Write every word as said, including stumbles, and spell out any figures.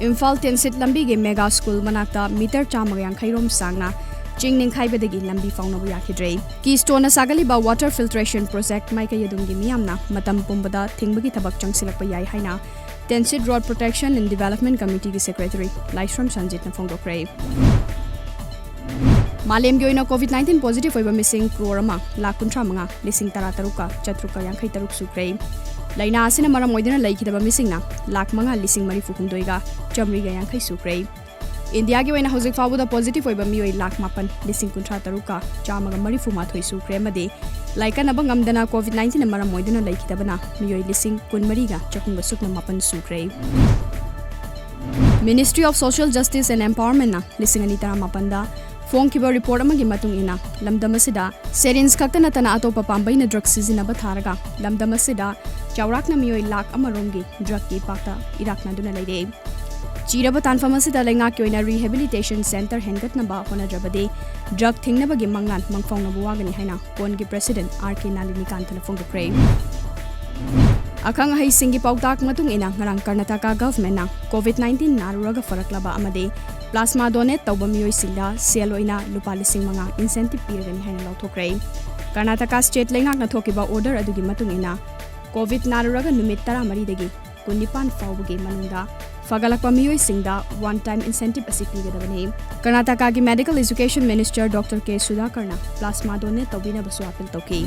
ꯏꯝꯐꯥꯜ ꯇꯦꯟꯁꯤꯠ ꯂꯝꯕꯤꯒꯤ mega school ꯃꯅꯥꯛꯇ metre ꯆꯥꯝꯃꯒ ꯌꯥꯡꯈꯩ ꯔꯣꯝ ꯁꯥꯡꯅ ꯆꯤꯡ ꯅꯤꯡꯈꯥꯏꯕꯗꯒꯤ ꯂꯝꯕꯤ ꯐꯥꯎꯅꯕ ꯌꯥꯈꯤꯗ꯭ꯔꯦ꯫ ꯀꯤꯁꯇꯣꯟꯅ ꯁꯥꯒꯠꯂꯤꯕ ꯋꯥꯇꯔ ꯐꯤꯜꯇ꯭ꯔꯦꯁꯟ ꯄ꯭ꯔꯣꯖꯦꯛ ꯃꯥꯏꯀꯩ ꯑꯗꯨꯝꯒꯤ ꯃꯤꯌꯥꯝꯅ ꯃꯇꯝ ꯄꯨꯝꯕꯗ ꯊꯤꯡꯕꯒꯤ ꯊꯕꯛ ꯆꯪꯁꯤꯜꯂꯛꯄ ꯌꯥꯏ ꯍꯥꯏꯅ ꯇꯦꯟꯁꯤꯠ ꯔꯣꯗ ꯄ꯭ꯔꯣꯇꯦꯛꯁꯟ ꯑꯦꯟ ꯗꯤꯚꯦꯂꯞꯃꯦꯟ ꯀꯃꯤꯇꯤꯒꯤ ꯁꯦꯀ꯭ꯔꯦꯇꯔꯤ ꯂꯥꯏꯁ꯭ꯔꯝ ꯁꯟꯖꯤꯠꯅ ꯐꯣꯡꯗꯣꯛꯈ꯭ꯔꯦ꯫ ꯃꯥꯂꯦꯝꯒꯤ ꯑꯣꯏꯅ ꯀꯣꯚꯤꯗ ꯅꯥꯏꯟꯇꯤꯟ ꯄꯣꯖꯤꯇꯤꯚ ꯑꯣꯏꯕ ꯃꯤꯁꯤꯡ ꯀ꯭ꯔꯣꯔ ꯑꯃ ꯂꯥꯈ ꯀꯨꯟꯊ꯭ꯔꯥ ꯃꯉꯥ ꯂꯤꯁꯤꯡ ꯇꯔꯥ ꯇꯔꯨꯛꯀ ꯆꯥꯇ꯭ꯔꯨꯛꯀ ꯌꯥꯡꯈꯩ ꯇꯔꯨꯛ ꯁꯨꯈ꯭ꯔꯦ꯫ ꯂꯥꯏꯅꯥ ꯑꯁꯤꯅ ꯃꯔꯝ ꯑꯣꯏꯗꯨꯅ ꯂꯩꯈꯤꯗꯕ ꯃꯤꯁꯤꯡꯅ ꯂꯥꯈ ꯃꯉꯥ ꯂꯤꯁꯤꯡ ꯃꯔꯤꯐꯨ ꯍꯨꯝꯗꯣꯏꯒ ꯆꯥꯃꯔꯤꯒ ꯌꯥꯡꯈꯩ ꯁꯨꯈ꯭ꯔꯦ꯫ ꯏꯟꯗꯤꯌꯥꯒꯤ ꯑꯣꯏꯅ ꯍꯧꯖꯤꯛ ꯐꯥꯎꯕꯗ ꯄꯣꯖꯤꯇꯤꯚ ꯑꯣꯏꯕ ꯃꯤꯑꯣꯏ ꯂꯥꯈ ꯃꯥꯄꯟ ꯂꯤꯁꯤꯡ ꯀꯨꯟꯊ꯭ꯔꯥ ꯇꯔꯨꯛꯀ ꯆꯥꯝꯃꯒ ꯃꯔꯤꯐꯨ ꯃꯥꯊꯣꯏ ꯁꯨꯈ꯭ꯔꯦ ꯑꯃꯗꯤ ꯂꯥꯏꯀꯠꯅꯕ ꯉꯝꯗꯅ ꯀꯣꯚꯤꯗ ꯅꯥꯏꯟꯇꯤꯟꯅ ꯃꯔꯝ ꯑꯣꯏꯗꯨꯅ ꯂꯩꯈꯤꯗꯕꯅ ꯃꯤꯑꯣꯏ ꯂꯤꯁꯤꯡ ꯀꯨꯟꯃꯔꯤꯒ ꯆꯍꯨꯝꯒ ꯁꯨꯞꯅ ꯃꯥꯄꯟ ꯁꯨꯈ꯭ꯔꯦ꯫ Ministry of Social Justice and Empowermentꯅ ꯂꯤꯁꯤꯡ ꯑꯅꯤ ꯇꯔꯥꯃꯥꯄꯟꯗ ꯐꯣꯡꯈꯤꯕ ꯔꯤꯄꯣꯔꯠ ꯑꯃꯒꯤ ꯃꯇꯨꯡ ꯏꯟꯅ, ꯂꯝꯗꯝ ꯑꯁꯤꯗ syringe ꯈꯛꯇ ꯅꯠꯇꯅ ꯑꯇꯣꯞꯄ ꯄꯥꯝꯕꯩꯅ ꯗ꯭ꯔꯒ ꯁꯤꯖꯤꯟꯅꯕ ꯊꯥꯔꯒ ꯂꯝꯗꯝ ꯑꯁꯤꯗ ꯆꯥꯎꯔꯥꯛꯅ ꯃꯤꯑꯣꯏ ꯂꯥꯈ ꯑꯃ ꯔꯣꯝꯒꯤ ꯗ꯭ꯔꯒꯀꯤ ꯏꯄꯥꯛꯇ ꯏꯔꯥꯛꯅꯗꯨꯅ ꯂꯩꯔꯦ꯫ ꯆꯤꯔꯕ ꯇꯥꯟꯐꯝ ꯑꯁꯤꯗ ꯂꯩꯉꯥꯛꯀꯤ ꯑꯣꯏꯅ rehabilitation centre ꯍꯦꯟꯒꯠꯅꯕ ꯍꯣꯠꯅꯗ꯭ꯔꯕꯗꯤ ꯗ꯭ꯔꯒ ꯊꯤꯡꯅꯕꯒꯤ ꯃꯪꯂꯥꯟ ꯃꯪꯐꯥꯎꯅꯕ ꯋꯥꯒꯅꯤ ꯍꯥꯏꯅ ꯀꯣꯟꯒꯤ president R K ꯅꯥꯂꯤꯅꯤꯀꯥꯟꯊꯅ ꯐꯣꯡꯗꯣꯛꯈ꯭ꯔꯦ꯫ ꯑꯈꯪ ꯑꯍꯩꯁꯤꯡꯒꯤ ꯄꯥꯎꯇꯥꯛ ꯃꯇꯨꯡ ꯏꯟꯅ ꯉꯔꯥꯡ ꯀꯔꯅꯥꯇꯀꯥ governmentꯅ ꯀꯣꯚꯤꯗ ꯅꯥꯏꯟꯇꯤꯟ ꯅꯥꯔꯨꯔꯒ ꯐꯔꯛꯂꯕ ꯑꯃꯗꯤ plasma donate ꯇꯧꯕ ꯃꯤꯑꯣꯏꯁꯤꯡꯗ ꯁꯦꯜ ꯑꯣꯏꯅ ꯂꯨꯄꯥ ꯂꯤꯁꯤꯡ ꯃꯉꯥ incentive ꯄꯤꯔꯒꯅꯤ ꯍꯥꯏꯅ ꯂꯥꯎꯊꯣꯛꯈ꯭ꯔꯦ꯫ ꯀꯔꯅꯥꯇꯀꯥ state ꯂꯩꯉꯥꯛꯅ ꯊꯣꯛꯈꯤꯕ order ꯑꯗꯨꯒꯤ ꯃꯇꯨꯡ ꯏꯟꯅ ꯀꯣꯚꯤꯗ ꯅꯥꯔꯨꯔꯒ ꯅꯨꯃꯤꯠ ꯇꯔꯥꯃꯔꯤꯗꯒꯤ ꯀꯨꯟꯅꯤꯄꯥꯟ ꯐꯥꯎꯕꯒꯤ ꯃꯅꯨꯡꯗ ꯐꯒꯠꯂꯛꯄ ꯃꯤꯑꯣꯏꯁꯤꯡꯗ one time incentive ꯑꯁꯤ ꯄꯤꯒꯗꯕꯅꯤ꯫ ꯀꯔꯅꯥꯇꯀꯥꯒꯤ medical education minister Doctor K ꯁꯨꯙꯥꯀꯔꯅ plasma donate ꯇꯧꯕꯤꯅꯕꯁꯨ appeal ꯇꯧꯈꯤ꯫